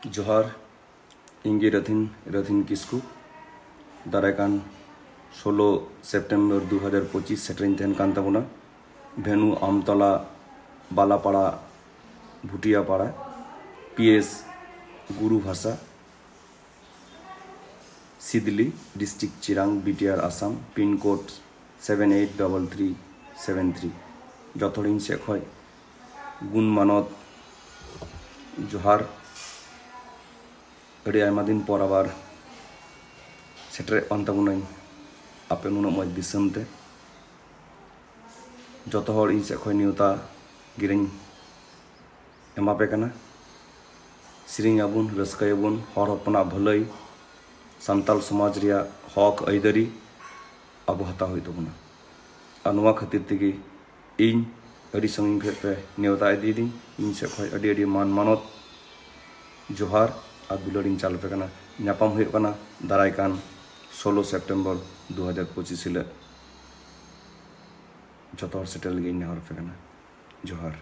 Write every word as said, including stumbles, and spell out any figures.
ᱡᱚᱦᱟᱨ᱾ ᱤᱧ ᱜᱮ ᱨᱟᱹᱛᱷᱤᱱ, ᱨᱟᱹᱛᱷᱤᱱ ᱠᱤᱥᱠᱩ᱾ ᱫᱟᱨᱟᱭ ᱠᱟᱱ ᱥᱳᱞᱳ ᱥᱮᱯᱴᱮᱢᱵᱚᱨ ᱫᱩ ᱦᱟᱡᱟᱨ ᱯᱚᱸᱪᱤᱥ ᱥᱮᱴᱮᱨᱤᱧ ᱛᱟᱦᱮᱱ ᱠᱟᱱ ᱛᱟᱵᱚᱱᱟ᱾ ᱵᱷᱮᱱᱩ ᱟᱢᱛᱚᱞᱟ, ᱵᱟᱞᱟᱯᱟᱲᱟ, ᱵᱷᱩᱴᱤᱭᱟᱯᱟᱲᱟ, P S Garubhasa, Sidli, district Chirang, B T R, Assam, pin code seven eight double three seven three. ᱡᱚᱛᱚ ᱦᱚᱲ ᱤᱧ ᱥᱮᱫ ᱠᱷᱚᱱ ᱜᱩᱱ ᱢᱟᱱᱚᱛ ᱡᱚᱦᱟᱨ᱾ ᱟᱹᱰᱤ ᱟᱭᱢᱟ ᱫᱤᱱ ᱯᱚᱨ ᱟᱵᱟᱨ ᱥᱮᱴᱮᱨᱚᱜ ᱠᱟᱱ ᱛᱟᱵᱚᱱᱟᱹᱧ ᱟᱯᱮ ᱱᱩᱱᱟᱹᱜ ᱢᱚᱡᱽ ᱫᱤᱥᱚᱢ ᱛᱮ᱾ ᱡᱚᱛᱚ ᱦᱚᱲ ᱤᱧ ᱥᱮᱫ ᱠᱷᱚᱱ ᱱᱮᱣᱛᱟ ᱜᱤᱨᱟᱹᱧ ᱮᱢᱟ ᱯᱮ ᱠᱟᱱᱟ᱾ ᱥᱮᱨᱮᱧ ᱟᱵᱚᱱ, ᱨᱟᱹᱥᱠᱟᱹᱭᱟᱵᱚᱱ, ᱦᱚᱲ ᱦᱚᱯᱚᱱᱟᱜ ᱵᱷᱟᱹᱞᱟᱹᱭ, ᱥᱟᱱᱛᱟᱞ ᱥᱚᱢᱟᱡᱽ ᱨᱮᱭᱟᱜ ᱦᱚᱠ ᱟᱹᱭᱫᱟᱹᱨᱤ ᱟᱵᱚ ᱦᱟᱛᱟᱣ ᱦᱩᱭᱩᱜ ᱛᱟᱵᱚᱱᱟ᱾ ᱟᱨ ᱱᱚᱣᱟ ᱠᱷᱟᱹᱛᱤᱨ ᱛᱮᱜᱮ ᱤᱧ ᱟᱹᱰᱤ ᱥᱟᱺᱜᱤᱧ ᱠᱷᱚᱱ ᱯᱮ ᱱᱮᱣᱛᱟ ᱤᱫᱤᱭᱤᱫᱤᱧ᱾ ᱤᱧ ᱥᱮᱫ ᱠᱷᱚᱱ ᱟᱹᱰᱤ ᱟᱹᱰᱤ ᱢᱟᱱ ᱢᱟᱱᱚᱛ ᱡᱚᱦᱟᱨ ᱟᱨ ᱫᱩᱞᱟᱹᱲᱤᱧ ᱪᱟᱞ ᱟᱯᱮ ᱠᱟᱱᱟ᱾ ᱧᱟᱯᱟᱢ ᱦᱩᱭᱩᱜ ᱠᱟᱱᱟ ᱫᱟᱨᱟᱭ ᱠᱟᱱ ᱥᱳᱞᱳ ᱥᱮᱯᱴᱮᱢᱵᱚᱨ ᱫᱩ ᱦᱟᱡᱟᱨ ᱯᱚᱸᱪᱤᱥ ᱦᱤᱞᱳᱜ᱾ ᱡᱚᱛᱚ ᱦᱚᱲ ᱥᱮᱴᱮᱨ ᱞᱟᱹᱜᱤᱫ ᱤᱧ ᱱᱮᱦᱚᱨ ᱟᱯᱮ ᱠᱟᱱᱟ᱾ ᱡᱚᱦᱟᱨ᱾